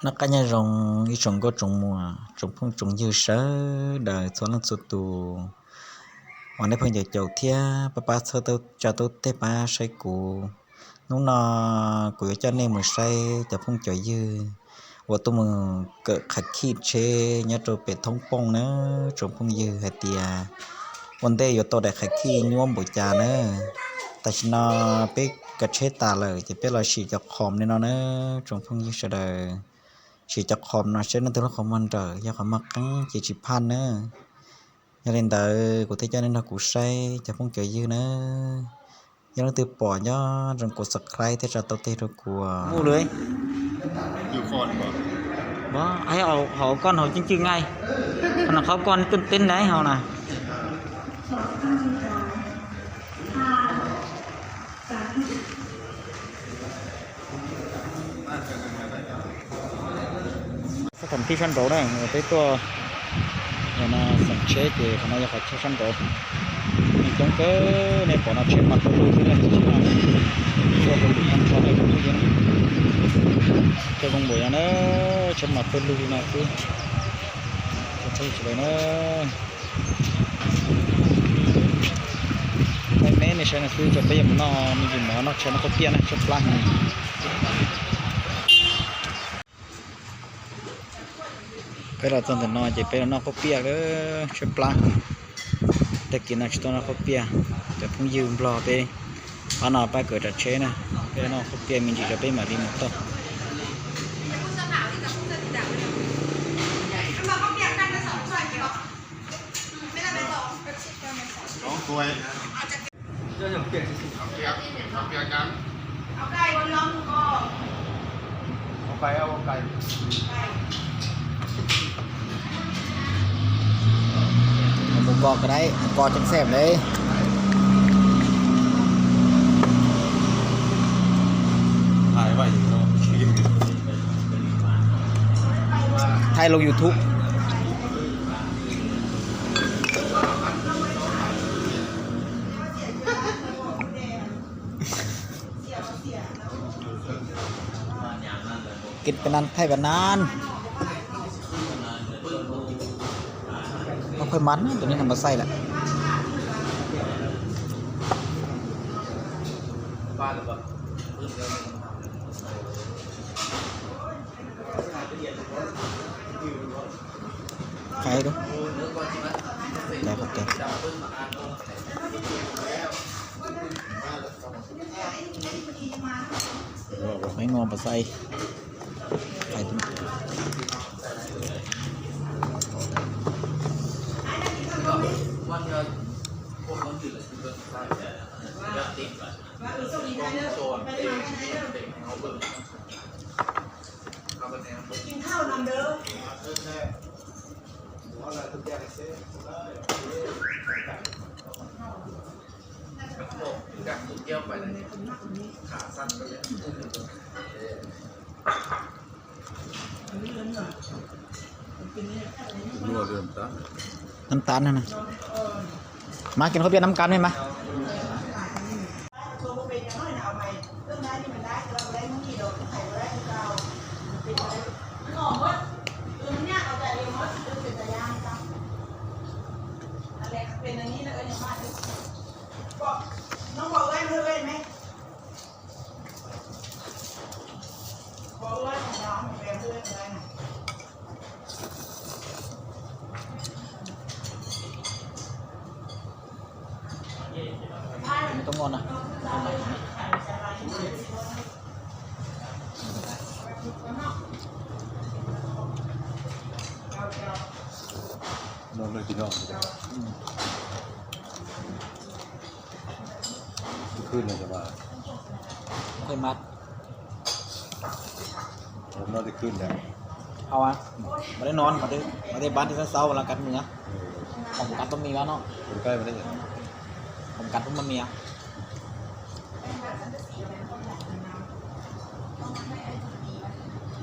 Noj qab nyob zoo ib tsoom nkauj tsoom muam, tsoom phooj tsoom ywg sawv daws txhua leej txhua tus, uas nej pheej caum caum thiab pab pab txhawb tau tsa tau tej pab saib kuv. Hnub no kuv yuav coj nej mus saib cov phooj cov ywg uas tuaj mus kawm qhav khij tsheb nyob rau pem Thoob Pooj na, tsoom phooj ywg hais tias ua ntej yuav tau daim qhav khij nyuaj npaum cas na. Tam sim no peb kawm tsheb tas lawm ces peb los sim cov qhom li no na, tsoom phooj ywg sawv daws. Sim cov qhom no seb leej twg lub qhov muag nrawm, yog qhov muag qeeb ces tsis phaj na. Yog li ntawd kuv thiaj coj nej nrog kuv saib cov phooj cov ywg na. Yog leej twg pom nyob zoo kuv subscribe thiab tsa tau tes rau kuv. Mus lưới. Ui, hauv koj hauv cưng cưng ngay. Hauv no qhov koj tub teb nab hauv na. Sab tham thib sab nraud na, peb tuaj no xeem tsheb ces qhov no yog qhov chaw sab nraud. Neeg coob kawg, nej pom no tsheb mas pawg lug xwb na, tsheb no tuaj rau lwm qab tso nej kuj phooj ywg na. Coj zoo npaum yog na, tsheb mas pawg lug li no xwb. Cov phooj ywg sawv daws na, thaij me nej saib no xwb, cov peb yuav mus noj me ntsis mov noj tshaw noj khaub piaj na, tshaw plab heev. Peb los txog ntawm no ces peb los noj khaub piaj, tshaw plab. Tag kis no tsis tuaj noj khaub piaj, cov phooj ywg nplog peb pab no pab kawm tsav tsheb na, peb noj khaub piaj me ntsis tso peb mam li mus toj. Mus kos kos dai, kos tseem xeem dai. Thaij lub YouTube. Kis pa nan thaij pa nan. Không phải mắn, tôi nên làm sao xay lại. Khay đúng. Khay không khay. Mấy ngon mà xay. Khay đúng. Nấm tán này này. Má, kis khaub piaj nấm cắn này má. Tôm ngon à. Ngon, ngon, ngon. Khơi mát. Hôm đó thì khơi nè. Không à. Mà đây non, mà đây, mà đây bán thì tháng sáu là cắt nữa. Không cắt bánh mì bán nó. Không cắt bánh mì à.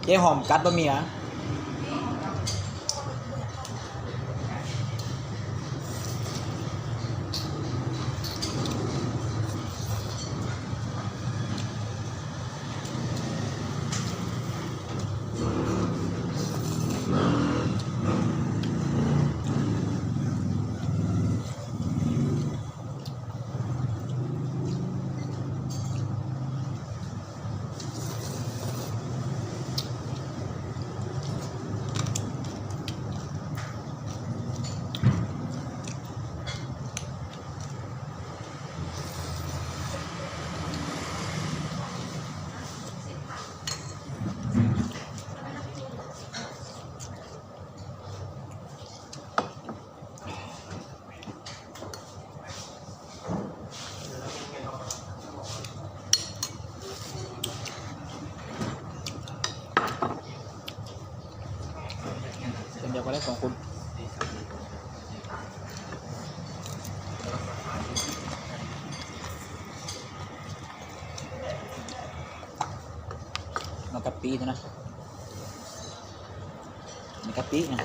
Chế hòm cắt bánh mì à. Xoom qus. No kab pib na. No kab pib na.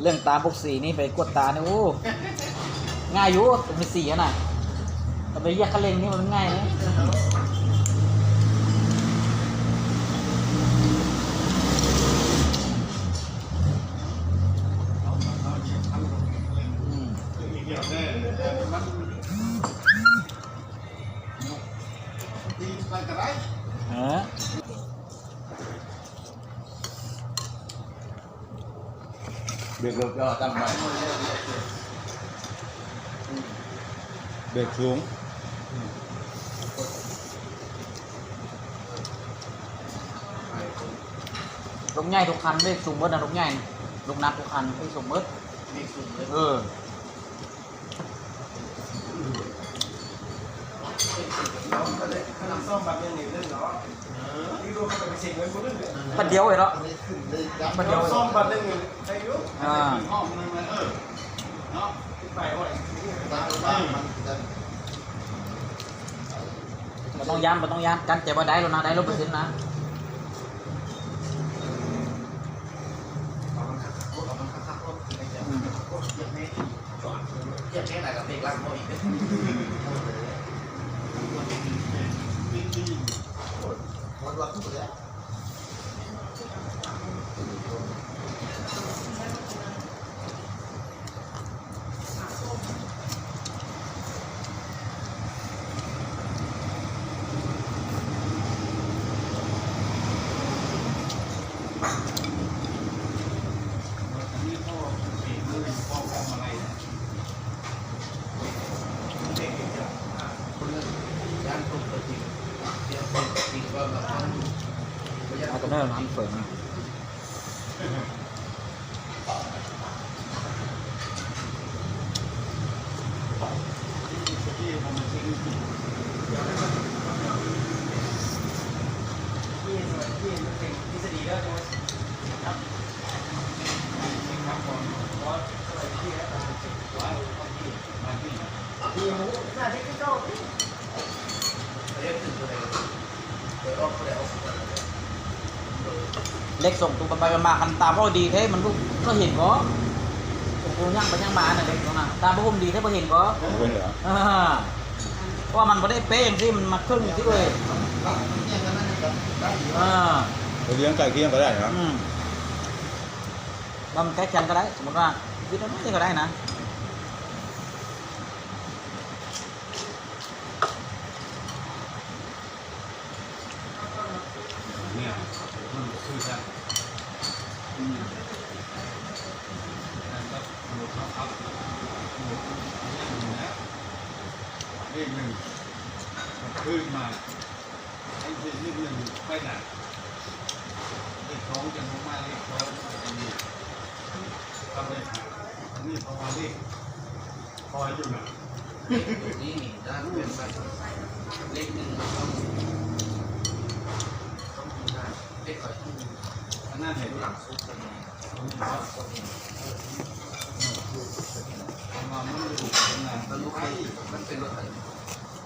Leej tav npauj xim ni pes kuaj tas ni ub. Nqaij yuav tus me xim na, tus me yaj qab leej ni mas nqaij na. Bia rau cov tau mas. Bia tshoob. Lub nyaij tus qhan lej xum mab na, lub nyaij, lub nab tus qhan lej xum mab. Paj diaub no, paj diaub. Puas toob yab, puas toob yab, kab cai paj daib lub na, daib lub paj xim na. Lej xoom tus pab pab mas qhov tas pab di thiab mas kuj heev koj. Tus kuj nyaaj pab nyaaj mas na, lej xoom na tas pab hum di thiab pab heev koj. Ua mas pab dej peb yeej xwb mas khwj xwb. Mas kab kheev koj dai, sum muaj ib rab muaj koj dai na.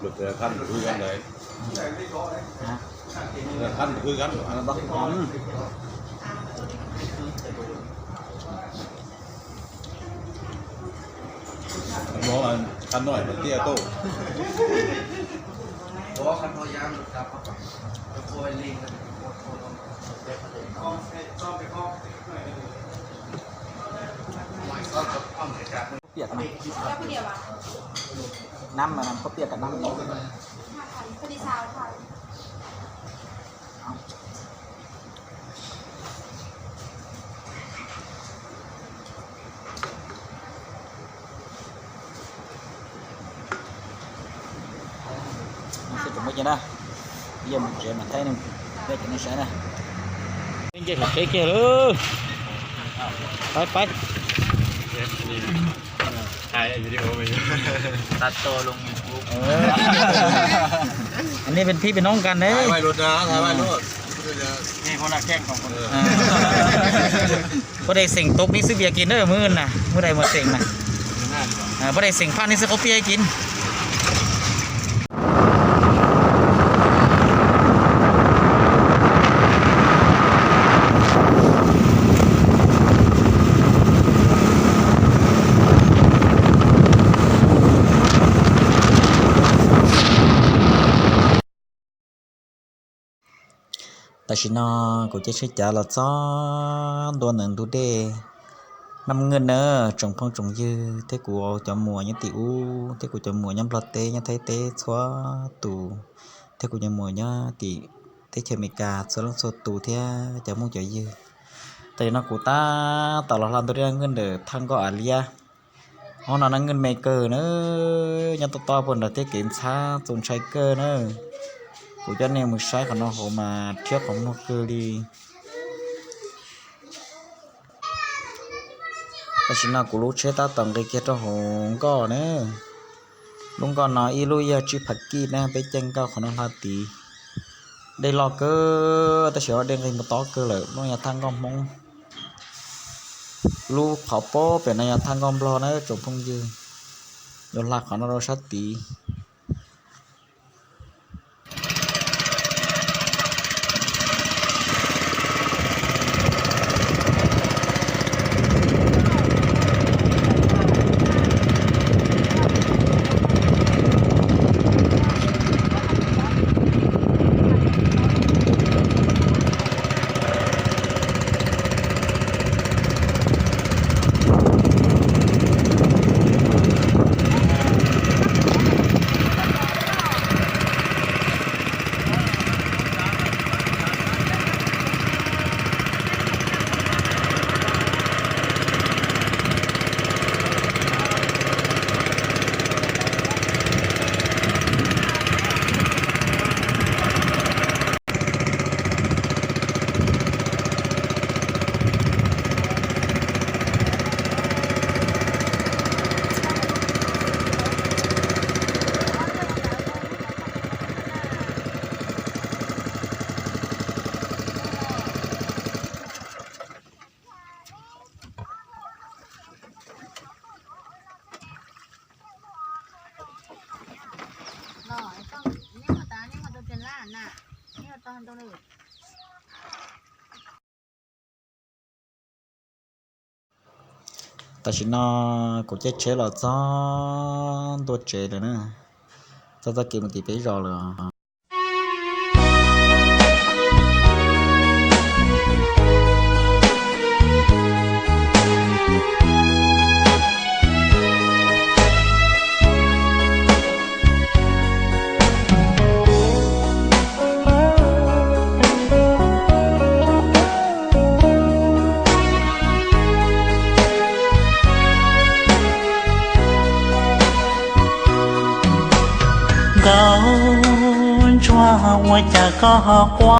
Luật, ờ, thanh cứ gắn đấy. Hả? Ờ, thanh cứ gắn. Ờ, bác, ừ. Thanh nói là thanh nói mà tia tô. Có thanh nói dáng được cặp. Tôi lên. Ngoài có cặp không thể cặp. Piam no. Nab mas nab koj piam kam nab. Poj di xav. Na, yog mus tsev mas thaij nej cov nej saib na. Nce saum tsev kiag lawm. Pab pab. Ann ni peb phib peb noog kan ne. Puab dai xeem tau pib xwb pias kis na, muab na, muab dai mus xeem na. Puab dai xeem phaj nej xwb qhov pias kis. Tam sim no kuv caij tsheb cav los txog ntua ntawm ntug dej Naj Nqeej na, tsoom phooj tsoom ywg thiab kuv cov muam nyob tim ub thiab kuv cov muam nyob Nplog teb nyob Thaib teb txhua tus, thiab kuv cov muam nyob tim teb chaws Amelikas txhua leej txhua tus thiab cov Hmoob cov ywg. Tam sim no kuv tab tom los hla ntua dej Naj Nqeej ntawm thaj nkoj Av Liab. Hauv no Naj Nqeej me kawg na, nyob tob tob puag nrad thiab kev ntxhab txaus ntshai kawg na. Kuv coj nej mus saib qhov no hauv mas rhiab qhov muag kawg li. Tam sim no kuv lub tsheb tab tom nqis kiag rau hauv nkoj na. Lub nkoj no ib lub yog tsib phav kij na, peb caij nkoj qhov no hla tid. Dej loj kawg tab sis dej nqis mus tob kawg lawm, lub no yog thaj nkoj Hmoob. Lub qhov pob pem no yog thaj nkoj Nplog na tsoom phooj ywg. Yuav hla qhov no rau sab tid. Tam sim no kuv caij tsheb los txog ntua tsev lawm na, txog txoj kev mus tim peb zos lawm. Nkauj ntsuag ua cas koj ho quaj